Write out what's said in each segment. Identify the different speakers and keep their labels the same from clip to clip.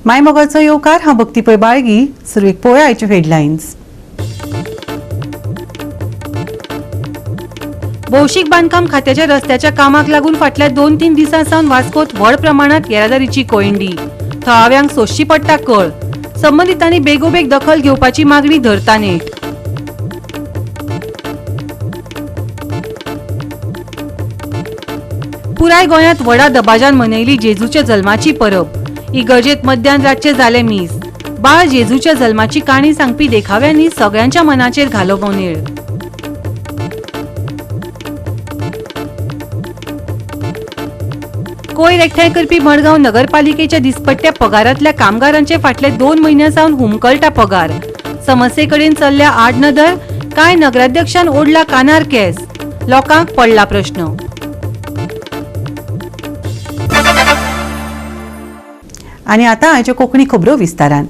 Speaker 1: माय मोगाचो येवकार. हांव भक्ती पै बाळगी. सुरवेक पळोवया आयच्यो हेडलायन्स. भौशीक बांदकाम खात्याच्या रस्त्याच्या कामाक लागून फाटल्या 2-3 दिसां सावन वास्कोत व्हड प्रमाणात येरादारीची कोयंडी. थळाव्यांक सोंसची पडटा कळ. संबंदितांनी बेगोबेग दखल घेवपाची मागणी धरता नेट. पुराय गोंयांत व्हडा दबाज्यान मनयली जेजूच्या जल्माची परब. इगर्जेत मध्यान रातचें जालें मीस. बाळ जेजूच्या जल्माची काणी सांगपी देखाव्यांनी सगळ्यांच्या मनाचेर घालो मोनेळ. कोयर एकठांय करपी मडगांव नगरपालिकेच्या दिसपट्ट्या पगारांतल्या कामगारांचे फाटले 2 म्हयन्यां सावन हुमकळटा पगार. समस्ये कडेन चल्ल्या आडनदर. कांय नगराध्यक्षान ओडला कानार केस. लोकांक पडला प्रश्न. आनी आतां आयच्यो कोंकणी खबरो विस्तारान.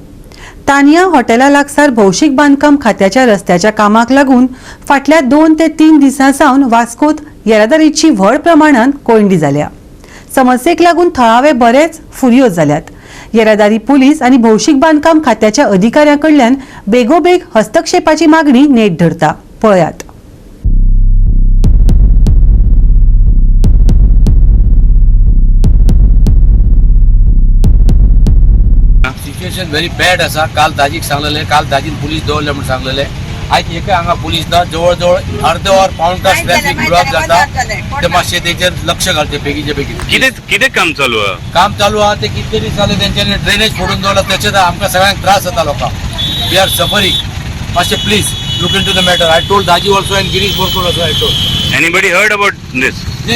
Speaker 1: तानिया हॉटेला लागसार भौशीक बांदकाम खात्याच्या रस्त्याच्या कामाक लागून फाटल्या 2 ते 3 दिसां सावन वास्कोत येरादारीची व्हड प्रमाणात कोयंडी जाल्या. समस्येक लागून थळावे बरेच फुर्योज जाल्यात. येरादारी पुलीस आनी भौशीक बांदकाम खात्याच्या अधिकाऱ्यां कडल्यान बेगोबेग हस्तक्षेपाची मागणी नेट धरता. पळयात.
Speaker 2: सिच्युएशन व्हेरी बॅड आसा. काल दाजीक सांगलेले, काल दाजीन पुलीस दवरले म्हूण सांगलेले. आयज एकय हांगा पुलीस ना. जवळ जवळ अर्द वर पाऊण तास ट्रॅफिक ब्लॉक जाता. ते मातशें तेचेर लक्ष घालचें बेगीचे बेगीन.
Speaker 3: कितें कितें काम चालू आहा?
Speaker 2: काम चालू आहा. ते कितले दीस जाले तेंच्यांनी ड्रेनेज फोडून दवरला. तेचेर आमकां सगळ्यांक त्रास जाता लोकांक. We are suffering. मातशें please look into the matter. I told Daji also and Girish Borkar also I told.
Speaker 3: Anybody heard about this?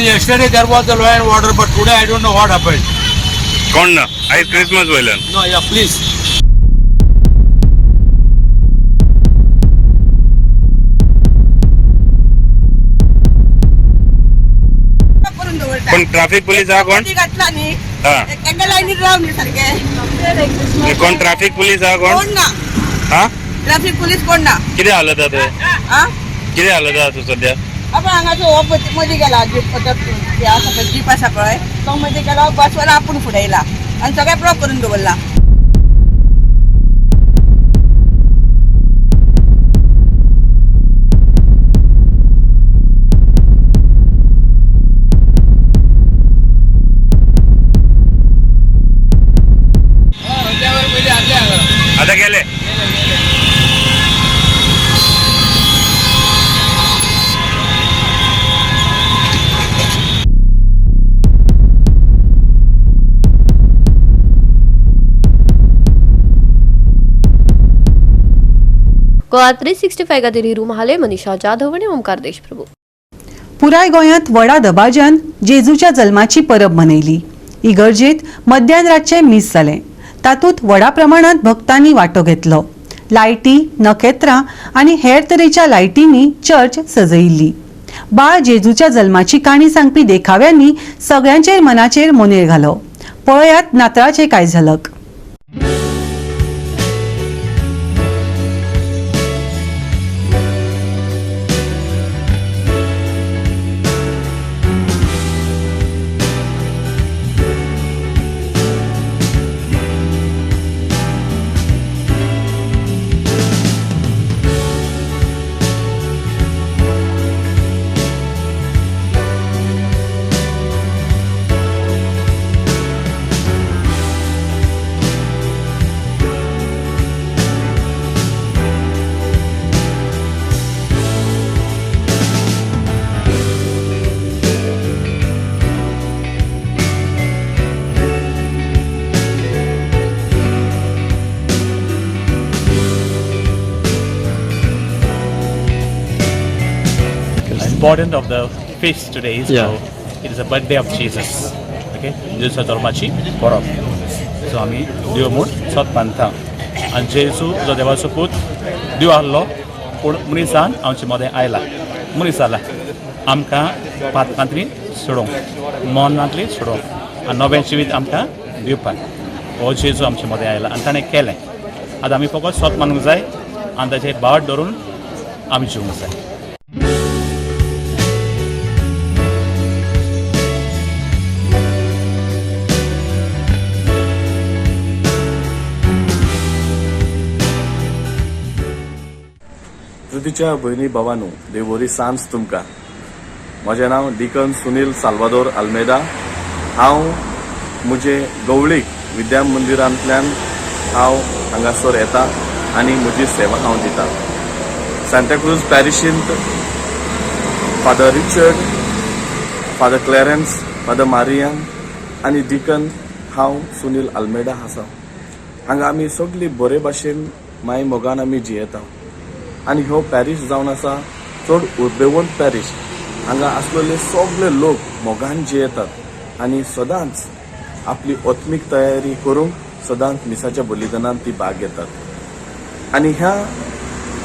Speaker 2: Yesterday there was the law and order, but today I don't know what happened.
Speaker 3: कोण ना आयज Christmas वयल्यान.
Speaker 2: No, yeah, please.
Speaker 4: करून दवरता.
Speaker 3: पण traffic police आहा कोण?
Speaker 4: ती घातला न्ही
Speaker 3: हा.
Speaker 4: एका लायनीर राव न्ही सारखे.
Speaker 3: कोण ट्राफिक पुलीस आहा कोण?
Speaker 4: कोण ना.
Speaker 3: हा,
Speaker 4: ट्राफिक पुलीस कोण ना.
Speaker 3: कितें हालत आहा ते?
Speaker 4: हा.
Speaker 3: कितें हालत आहा तूं सध्या?
Speaker 4: आपण हांगाचो हो मदीं गेला जीप, हे आसा पळय, जीप आसा पळय, तो मदीं गेलो. बसवाला आपूण फुडें येयला आनी सगळें ब्लॉक करून दवरला.
Speaker 3: आता गेले.
Speaker 5: गोवा 365 खातीर हिरू महाले, मनीषा जाधव आणि ओमकार देशप्रभू.
Speaker 1: पुराय गोंयांत व्हडा दबाज्यान जेजूच्या जल्माची परब मनयली. इगर्जेत मध्यान रातचें मीस जालें. तातूंत व्हडा प्रमाणात भक्तांनी वांटो घेतलो. लायटी, नखेत्रां आनी हेर तरेच्या लायटींनी चर्च सजयिल्ली. बाळ जेजूच्या जल्माची काणी सांगपी देखाव्यांनी सगळ्यांचेर मनाचेर मोनेळ घालो. पळयात नातळाचे काय झलक.
Speaker 6: Important of the feast today is, so it is a birthday of Jesus. Okay, जेजूच्या जल्माची परब. सो आमी देव म्हूण सत मानता आनी जेजू जो देवाचो पूत देव आहलो, पूण मनीसान आमचे मदें आयला, मनीस जाला आमकां पातकांतली सोडोवंक, मनांतली सोडोवंक आनी नवें जिवीत आमकां दिवपाक. हो जेजू आमचे मदें आयला आनी ताणें केलें. आतां आमी फकत सत मानूंक जाय आनी ताचें बाट धरून आमी जिवूंक जाय.
Speaker 7: जेजुतीच्या भयणी भावानू, देव बरी सांज तुमकां. म्हजें नांव डिकन सुनील साल्वादोर आल्मेदा. हांव म्हजे गवळीक विद्या मंदिरांतल्यान हांव हांगासर येता आनी म्हजी सेवा हांव दिता. सांताक्रूज पॅरिशींत Father Richard, Father Clarence, Father Marian आनी डिकन हांव सुनील आल्मेडा आसा. हांगा आमी सगळीं बरे भाशेन माय मोगान आमी जियेता आनी ह्यो पॅरीश जावन आसा चड उर्बेवंत पॅरीश. हांगा आसलेले सगळे लोक मोगान जियेतात आनी सदांच आपली आत्मीक तयारी करूंक सदांच मिसाच्या बलिदानान ती भाग घेतात. आनी ह्या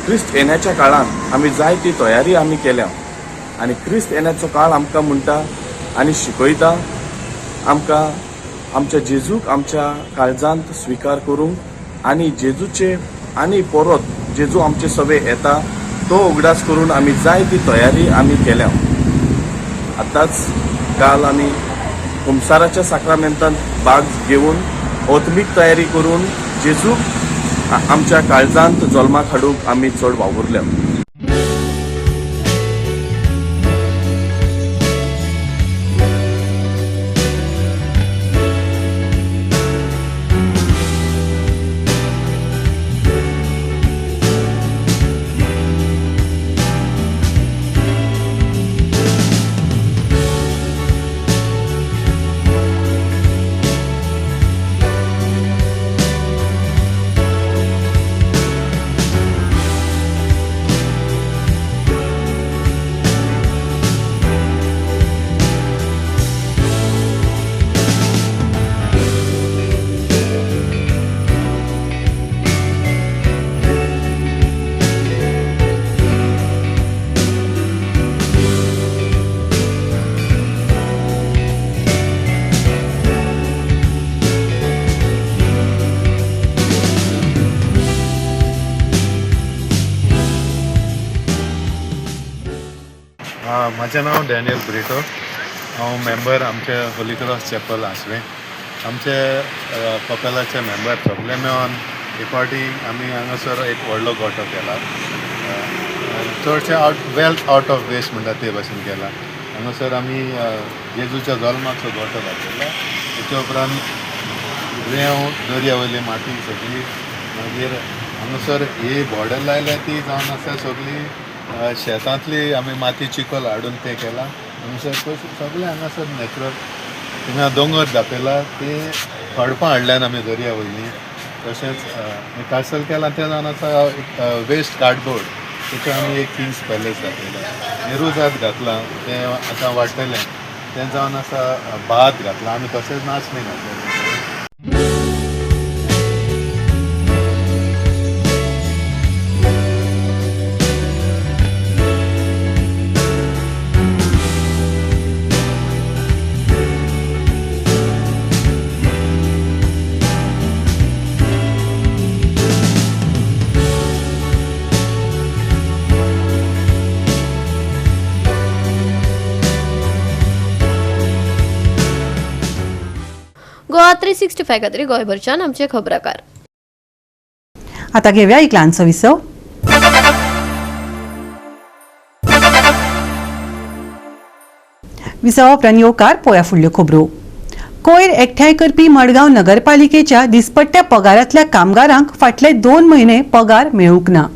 Speaker 7: क्रिस्त येण्याच्या काळान आमी जाय ती तयारी आमी केल्या आनी क्रिस्त येण्याचो काळ आमकां म्हणटा आनी शिकयता आमकां आमच्या जेजूक आमच्या काळजांत स्विकार करूंक आनी जेजूचे आनी परत जेजू आमचे सवे येता तो उगडास करून आमी जाय ती तयारी आमी केल्या. आतांच काल आमी कुमसाराच्या साक्रामेंतांत भाग घेवन आत्मीक तयारी करून जेजूक आमच्या काळजांत जल्माक हाडूंक आमी चड वावुरल्या.
Speaker 8: म्हजें नांव डॅनियल ब्रिटो. हांव मेंबर आमचे होली क्रॉस चॅपल आसवें. आमचे कपेलाचे मेंबर सगळे मेळोन एक फावटी आमी हांगासर एक व्हडलो गोठो केला. चडशे out wealth out of waste म्हणटा ते भाशेन केला. हांगासर आमी जेजूच्या जल्माचो गोठो घातलेलो. तेच्या उपरांत रेंव दर्या वयली माती सगळी, मागीर हांगासर ही बॉर्डर लायल्या ती जावन आसा सगळी शेतांतली आमी माती चिखल हाडून तें केलां. हांगासर सगळें हांगासर नॅचरल. थिंगा दोंगर दाखयला ती खडपां हाडल्यान आमी दर्या वयली. तशेंच कासल केलां तें जावन आसा एक वेस्ट कार्डबोर्ड, तेचेर आमी एक किंग्स पॅलेस दाखयला. नेहरू घातलां तें आतां वाडटलें, तें जावन आसा भात घातलां आमी, तशेंच नाचणी घातलें.
Speaker 5: गोवा 365 खातीर गोंयभरच्यान आमचे खबराकार.
Speaker 1: आता घेऊया एक ल्हानसो विसव. विसवा उपरांत येवकार पोया फुडल्यो खबरो. कोयर एकठांय करपी मडगांव नगरपालिकेच्या दिसपट्ट्या पगारांतल्या कामगारांक फाटले 2 म्हयने पगार मेळूंक ना.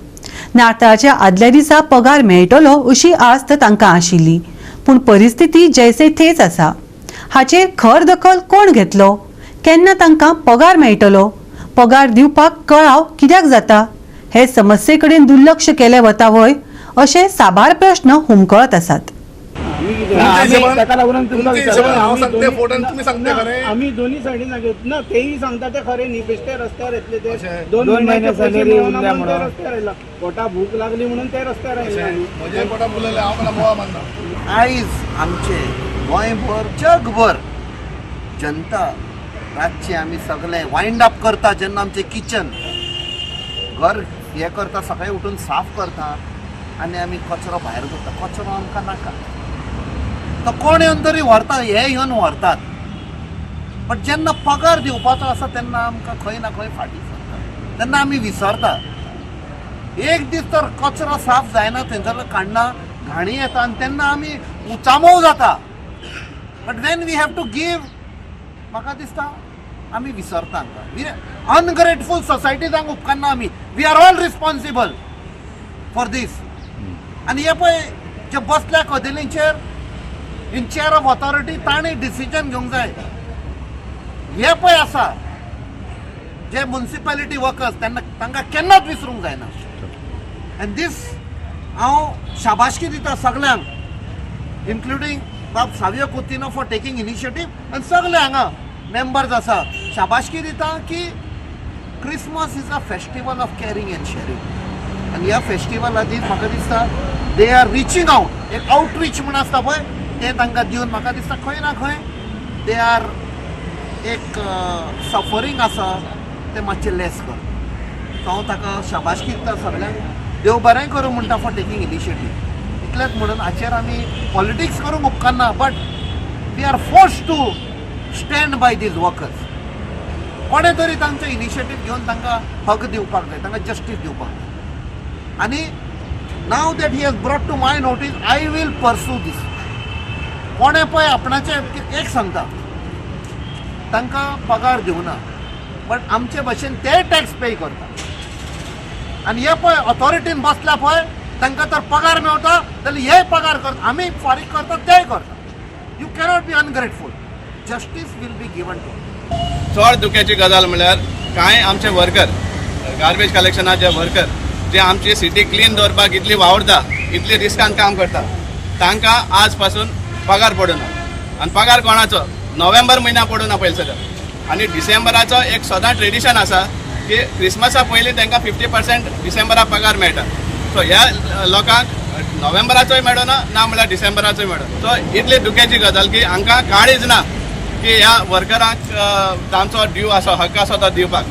Speaker 1: नाताळच्या आदल्या दिसा पगार मेळटलो अशी आस्त तांकां आशिल्ली, पूण परिस्थिती जैसे थेच आसा. हाचेर खर दखल कोण घेतलो? केन्ना तांकां पगार मेळटलो? पगार दिवपाक कळाव कित्याक जाता? हे समस्ये कडेन दुर्लक्ष केलें वता व्हय अशे साबार प्रश्न हुमकळत आसात.
Speaker 9: आमी दोन्ही सायडीन सांगता ना, तेही सांगता ते खरें न्ही. बेश्टे रस्त्यार येतले ते 2 म्हयने पैसे मेळना म्हणून ते रस्त्यार आयला. पोटा भूक लागली म्हणून ते रस्त्यार आयले.
Speaker 10: आयज आमचे गोंयभर जगभर जनता रातची आमी सगळे वायंड अप करता. जेन्ना आमचें किचन घर हें करता, सकाळी उठून साफ करता आनी आमी कचरो भायर करता. कचरो आमकां नाका, तो कोण येवन तरी व्हरता, हे येवन व्हरतात. बट जेन्ना पगार दिवपाचो आसा तेन्ना आमकां खंय ना खंय फाटीं सरता, तेन्ना आमी विसरता. एक दीस तर कचरो साफ जायना, थंयसर काडना, घाणी येता आनी तेन्ना आमी उचामोव जाता. But when we have to give, म्हाका दिसता आमी विसरता हांकां. अनग्रेटफूल सोसायटी जावंक उपकारना आमी. We are all responsible for this. आनी हे पळय जे बसल्या कदेलींचेर इन चेअर ऑफ ऑथॉरिटी, तांणी डिसिजन घेवंक जाय. हे पळय आसा जे मुन्सिपालिटी वर्कर्स, तेन्ना तांकां केन्नाच विसरूंक जायना. अँड दीस हांव शाबासकी दिता सगल्यांक, इन्क्लुडींग बाब Savio Coutinho for taking initiative, आनी सगळे हांगा मेंबर्स आसा, शाबासकी दिता की Christmas is a festival of caring and sharing. आनी ह्या फेस्टिवला दीस म्हाका दिसता they are reaching out, एक आउटरीच म्हूण आसता पळय, तें तांकां दिवन म्हाका दिसता खंय ना खंय they are एक सफरींग आसा तें मातशें लेस कर. सो हांव ताका शाबासकी दिता सगळ्यांक, देव बरें करूं म्हणटा फॉर टेकींग इनिशिएटीव. इतलेंच म्हणून हाचेर आमी पॉलिटिक्स करूंक उपकारना, but we are forced to stand by these workers. कोणें तरी तांचो इनिशिएटीव घेवन तांकां हक दिवपाक जाय, तांकां जस्टीस दिवपाक जाय. आनी now that he has brought to my notice, I will pursue this. कोणें पळय आपणाचें एक सांगता, तांकां पगार दिवना, बट आमचे भशेन ते टॅक्स पे करता. आनी हे पळय ऑथॉरिटीन बसल्या पळय, तांकां तर पगार मेवता जाल्यार हे पगार करता, आमी फारीक करता, तेय करता. You cannot be ungrateful. Justice will be given to.
Speaker 7: चड दुख्याची गजाल म्हळ्यार कांय आमचे वर्कर, गार्बेज कलेक्शनाचे वर्कर, जे आमची सिटी क्लीन दवरपाक इतली वावुरता, इतली रिस्कान काम करता, तांकां आज पासून पगार पडना. आनी पगार कोणाचो नोव्हेंबर म्हयन्या पडूना पयलीं सगळं. आनी डिसेंबराचो एक सदां ट्रेडिशन आसा की क्रिसमसा पयलीं तांकां 50% डिसेंबरा पगार मेळटा. सो ह्या लोकांक नोव्हेंबराचोय मेळना, ना म्हणल्यार डिसेंबराचोय मेळना. सो इतली दुख्याची गजाल की हांकां काळीज ना की ह्या वर्करांक तांचो ड्यू आसा, हक्क आसा तो दिवपाक.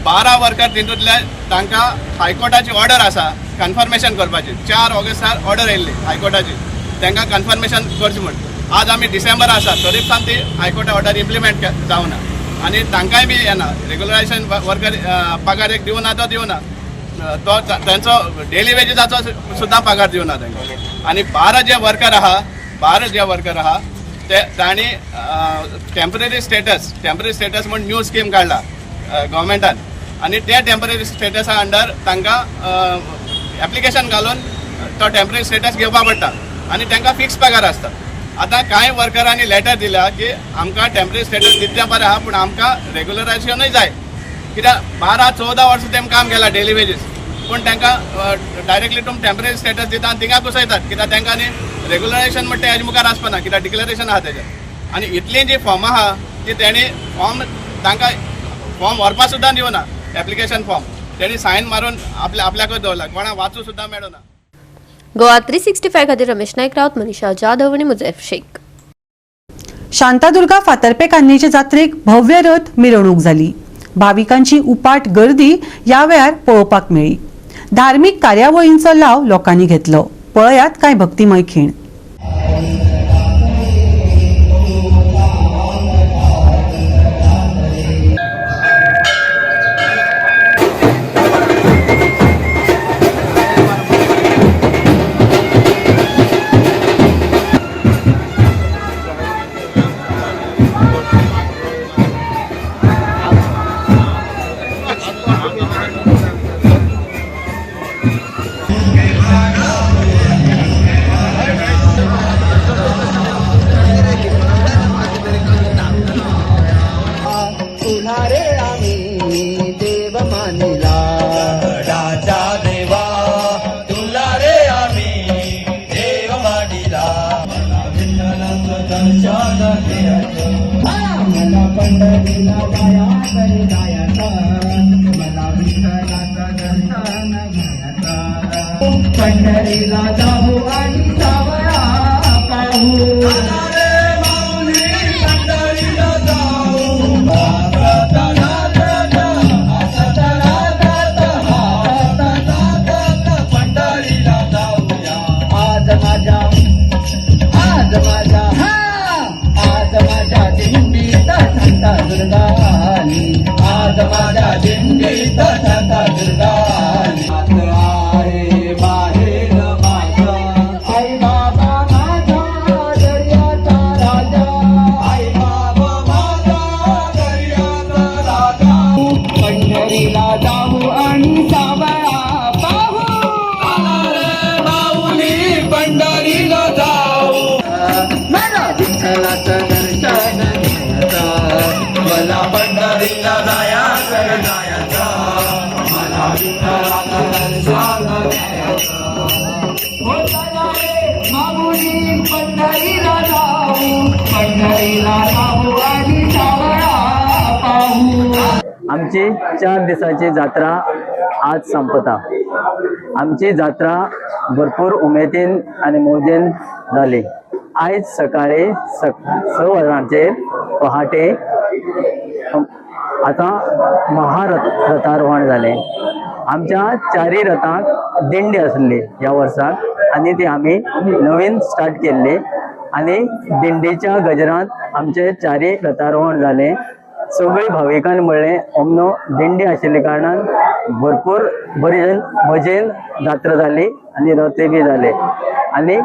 Speaker 7: 12 वर्कर तितूंतले तांकां हायकोर्टाची ऑर्डर आसा कन्फर्मेशन करपाची. 4 ऑगस्टार ऑर्डर येयल्ली हायकोर्टाची, तांकां कन्फर्मेशन करचें म्हण. आज आमी डिसेंबर आसा, तरी सावन ती हायकोर्ट ऑर्डर इम्प्लिमेंट जावना आनी तांकांय बी येना. रेगुलरायझेशन वर्कर पगार एक दिवना, तो दिवना, तो तांचो डेली वेजीसाचो सुद्दां पगार दिवना तांकां. आनी 12 जे वर्कर आहा, 12 जे वर्कर आहा ते तांणी टेम्पररी स्टेटस, टेम्पररी स्टेटस म्हूण न्यू स्कीम काडला गव्हर्मेंटान, आनी त्या टेम्पररी स्टेटसा अंडर तांकां एप्लिकेशन घालून तो टेम्पररी स्टेटस घेवपा पडटा आनी तांकां फिक्स पगार आसता. आतां कांय वर्करांनी लेटर दिल्या की आमकां टेम्पररी स्टेटस दितलें बरें आहा, पूण आमकां रेगुलरायझेशनूय जाय, कित्याक 12-14 वर्सां तेम काम केलां डेली वेजीस, पूण तांकां डायरेक्टली तुमी टेम्पररी स्टेटस दिता आनी थिंगा कुसयतात, कित्याक तांकां न्ही रेगुलरायझेशन म्हणटा तें हेजे मुखार आसपाना, कित्याक डिक्लेरेशन आहा तेजें. आनी इतलीं जीं फॉर्मां आहा ती तेणी फॉर्म तांकां फॉर्म व्हरपा सुद्दां दिवना. एप्लिकेशन फॉर्म तेणी सायन मारून आपल्या आपल्याकूच दवरला, कोणाक वाचूं सुद्दां मेळना.
Speaker 5: गोवा 365 खातीर रमेश नायक रावत, मनीषा जाधव आणि मुजैफ शेख.
Speaker 1: शांतादुर्गा फातर्पे कान्नीचे जात्रेक भव्य रथ मिरवणूक जाली. भाविकांची उपाट गर्दी ह्या वेळार पळोवपाक मेळ्ळी. धार्मीक कार्यावळींचो लाव लोकांनी घेतलो. पळयात कांय भक्तिमय खीण.
Speaker 11: तुला रे आम्ही देव मानिला, राजा देवा, तुला रे आम्ही देव मानिला. मला विठ्ठलाचं दर्शन घ्यायचं, मला पंढरीला जायाचं रे जायाचं, मला विठ्ठलाचं दर्शन घ्यायचं. पंढरीला जाऊ आणि सावळा पाहू रे माऊली, पंढरीला जाऊ. नाचत नाचत हसत नाचत हसत नाचत पंढरीला जाऊया. आज माझ्या, आज माझ्या, हा आज माझ्या दिंडीत शांता दुर्गा आली, आज माझ्या दिंडीत शांता दुर्गा आली. दर्शन जायचं, मला विठ्ठलाचं दर्शन घ्यायचं. हो चला रे माऊली पंढरीला जाऊ, पंढरीला जाऊ आणि सावळा पाहू.
Speaker 12: आमची 4 दिसांची जात्रा आज संपता. आमची जात्रा भरपूर उमेदीन आनी मौजेन जाली. आयज सकाळी 6 वरांचेर पहाटे आतां महारथ रथारोहण जालें. आमच्या 4 रथांक दिंडी आसली ह्या वर्साक आनी ती आमी नवीन स्टार्ट केल्ली आनी दिंडीच्या गजरांत आमचे 4 रथारोहण जालें. सगळीं भाविकान म्हणलें ओमनो दिंडी आशिल्ले कारणान भरपूर बरी मजेन जात्रा जाली आनी रथय बी जाले आनी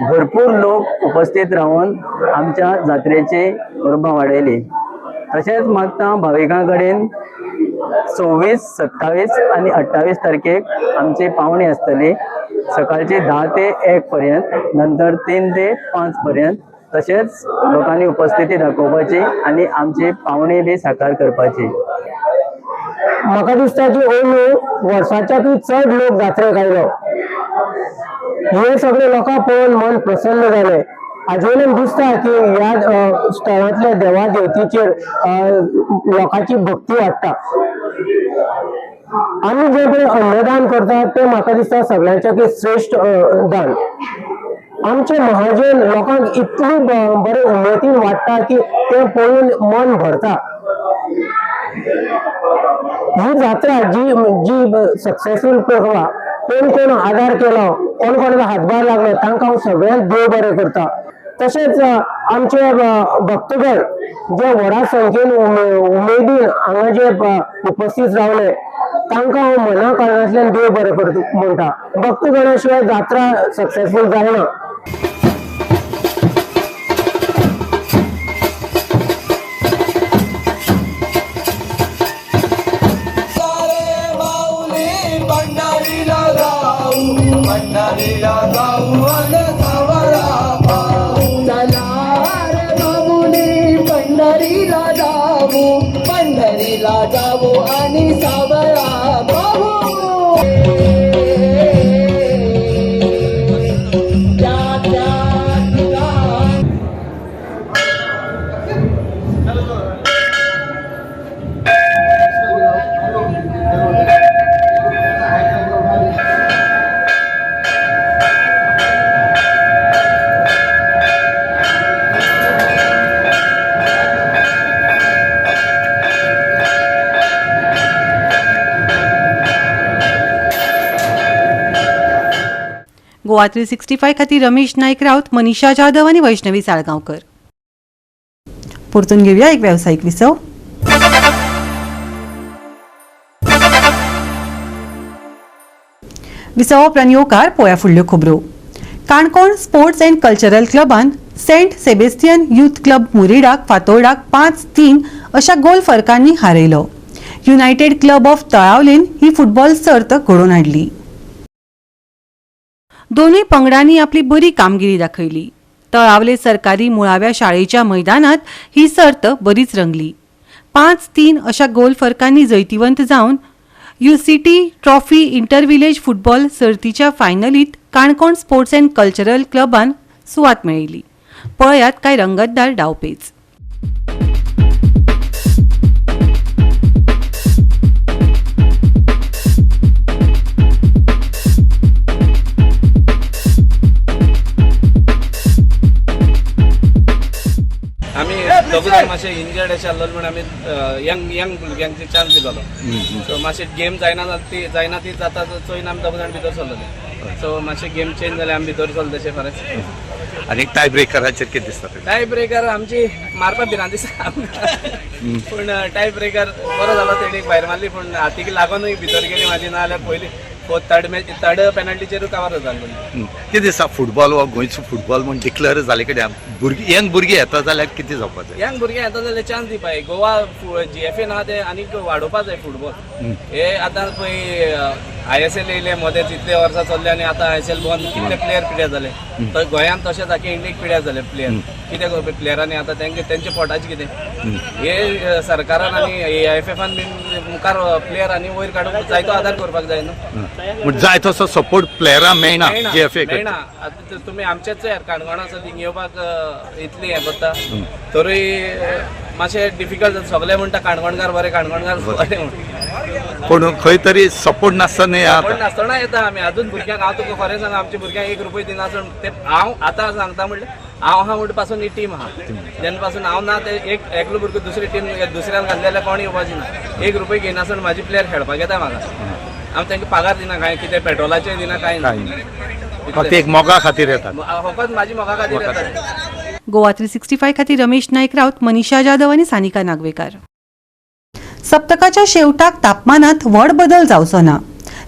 Speaker 12: भरपूर लोक उपस्थित रावन आमच्या जात्रेची उर्बा वाडयली. तशेंच मागता भाविकां कडेन 26, 27 आनी 28 तारखेक आमची पावणी आसतली. सकाळची 10 ते 1 पर्यंत, नंतर 3 ते 5 पर्यंत. तशेंच लोकांनी उपस्थिती दाखोवपाची आनी आमची पावणी बी साकार करपाची.
Speaker 13: म्हाका दिसता की अंदू वर्साच्याकूय चड लोक जात्रेक आयलो. हे सगळे लोकांक पळोवन मन प्रसन्न जालें. आजूनय दिसता की ह्या स्थळांतल्या देवा देवतीचेर लोकांची भक्ती वाडटा. आमी जे पळय अन्नदान करतात तें म्हाका दिसता सगळ्यांच्याकूय श्रेश्ठ दान. आमचे महाजन लोकांक इतली बरे उमेदीन वाडटा की तें पळोवन मन भरता. ही जात्रा जी जी सक्सेसफूल करवा कोण कोण आदार केलो, कोण कोणाचो हातभार लागलो तांकां हांव सगळ्यांक देव बरें करता. तशेंच आमचे भक्तगण जे व्हडा संख्येन उमेदीन हांगा जे उपस्थित रावले तांकां हांव मना कारणांतल्यान देव बरें करता म्हणटा. भक्तगणा शिवाय जात्रा सक्सेसफूल जायना.
Speaker 11: पंढरीला जाऊ, पंढरीला जाऊ अन सावळा पाहू. चला रे माऊली पंढरीला जाऊ, पंढरीला जाऊ आणि सावळा पाहू. त्या त्या ठिकाणी
Speaker 1: गोवा 365 खातीर रमेश नाईक राऊत, मनीषा जाधव आणि वैष्णवी साळगांवकर. परतून घेऊया एक व्यावसायिक विसव. विसवा उपरांत येवकार पोया फुडल्यो खबरो. काणकोण स्पोर्ट्स अँड कल्चरल क्लबान सेंट सेबेस्टियन युथ क्लब मुरीडाक फातोर्डाक 5-3 अशा गोल फरकांनी हारयलो. युनायटेड क्लब ऑफ तळावलेन ही फुटबॉल सर्त घडोवन हाडली. दोनूय पंगडांनी आपली बरी कामगिरी दाखयली. तळावले सरकारी मुळाव्या शाळेच्या मैदानात ही सर्त बरीच रंगली. 5-3 अशा गोल फरकांनी जैतिवंत जावन UCT trophy inter village football सर्तीच्या फायनलीत काणकोण स्पोर्ट्स अँड कल्चरल क्लबान सुवात मेळयली. पळयात कांय रंगतदार डावपेच.
Speaker 9: आमी दोग जाण मातशे इंजर्ड अशें आसलो म्हूण आमी यंग यंग भुरग्यांक चान्स दिलोलो. सो मातशे गेम जायना ती जायना ती जाता चोयन आमी दोग जाण भितर सरलेले. सो मातशे गेम चेंज जाले, आमी भितर सरले तशें फारच.
Speaker 14: आनी टाय ब्रेकराचेर कितें दिसता?
Speaker 9: टाय ब्रेकर आमची मारपा भिरांत दिसता, पूण टाय ब्रेकर बरो जालो. तेणीक भायर मारली, पूण हातीक लागोनूय भितर गेली म्हाजी, ना जाल्यार पयली फोर्थ थर्ड मॅच थर्ड पेनल्टीचेरूय कवर जातालो.
Speaker 14: कितें दिसता फुटबॉल हो गोंयचो फुटबॉल म्हूण डिक्लेअर जाले कडेन भुरगीं यंग भुरगीं येता जाल्यार कितें जावपाक जाय?
Speaker 9: यंग भुरगीं येता जाल्यार चान्स दिवपा जाय. गोवा GFA ना ते आनीक वाडोवपा जाय फुटबॉल. हे आतां पळय ISL येयले मदें इतले वर्सां चल्ले आनी आतां ISL बंद, कितले प्लेयर पिड्यार जाले. तर गोंयांत तशेंच आख्खे इंडियेक पिड्यार जाले प्लेयर. कितें करपी प्लेयरांनी आतां तेंचे तेंच्या पोटाचें कितें? हे सरकारान आनी AIFF बीन मुखार प्लेयर आनी वयर काडूंक जायतो आदार करपाक जाय न्हू.
Speaker 14: म्हण जाय तसो सपोर्ट प्लेयरां मेळना GFA.
Speaker 9: मेळना. आतां तुमी आमचेच चोयात, काणकोणा हिंग येवपाक इतली हें करता तरूय मातशें डिफिकल्ट जाता. सगळे म्हणटा काणकोणकार बरे, काणकोणकार बरे म्हण.
Speaker 14: पूण खंय तरी सपोर्ट नासतना
Speaker 9: सपोर्ट नासतना येता आमी. अजून भुरग्यांक हांव तुका खरें सांगा, आमच्या भुरग्यांक 1 रुपया दिनासतना ते हांव आतां सांगता म्हणल्यार हांव आहा म्हणटा पासून ही टीम आहा, जेन्ना पासून हांव ना ते एक एकलो भुरगो दुसरी टीम दुसऱ्यान घातले जाल्यार कोण येवपाची ना. 1 रुपया घेयनासतना म्हाजी प्लेयर खेळपाक येता म्हाका. हांव तांकां पगार दिना, कांय कितें पेट्रोलाचें दिना, कांय ना.
Speaker 14: फक्त एक मोगा खातीर येतात.
Speaker 9: फकत म्हाजी मोगा खातीर येतात.
Speaker 1: गोवा 365 खातीर रमेश नायक राऊत, मनीषा जाधव आनी सानिका नागवेकार. सप्तकाच्या शेवटाक तापमानात व्हड बदल जावचो ना.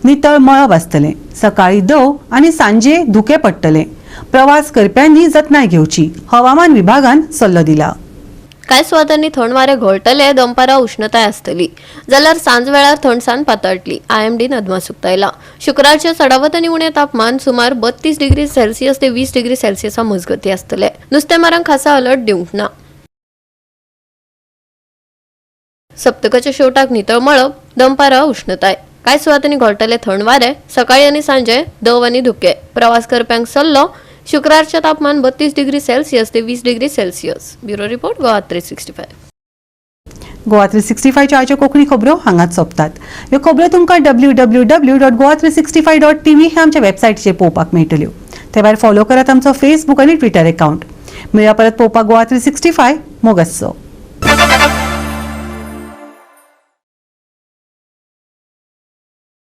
Speaker 1: नितळ मळब आसतलें. सकाळी दव आनी सांजे धुकें पडटलें. प्रवास करप्यांनी जतनाय घेवची, हवामान विभागान सल्लो दिला.
Speaker 5: कांय सुवातांनी थंड वारें घोळटले, दनपारां उश्णताय आसतली जाल्यार सांज वेळार थंडसाण पातळटली, IMDन अदमास उक्तायला. शुक्रारचें चडावत आनी उणें तापमान सुमार 32 डिग्री सेल्सियस ते 20 डिग्री सेल्सियसा मजगती आसतले. नुस्तेमारांक खासा अलर्ट दिवंक ना. सप्तकाच्या शेवटाक नितळ मळब, दनपारां उश्णताय, कांय सुवातांनी घोळटले थंड वारें, सकाळी आनी सांजे दव आनी धुके. प्रवास करप्यांक सल्लो. शुक्रारचें तापमान 32 डिग्री सेल्सियस ते 20 degree Celsius. Bureau report, Goa 365.
Speaker 1: Goa 365च्या आयच्यो कोंकणी खबरो हांगाच सोंपतात. ह्यो खबरो तुमकां www.goa365.tv ह्या आमच्या वेबसायटीचेर पळोवपाक मेळटल्यो. ते भायर फॉलो करात आमचो फेसबूक आनी ट्विटर एकावंट. मेळया परत पळोवपाक गोवा 365. मोग आसचो.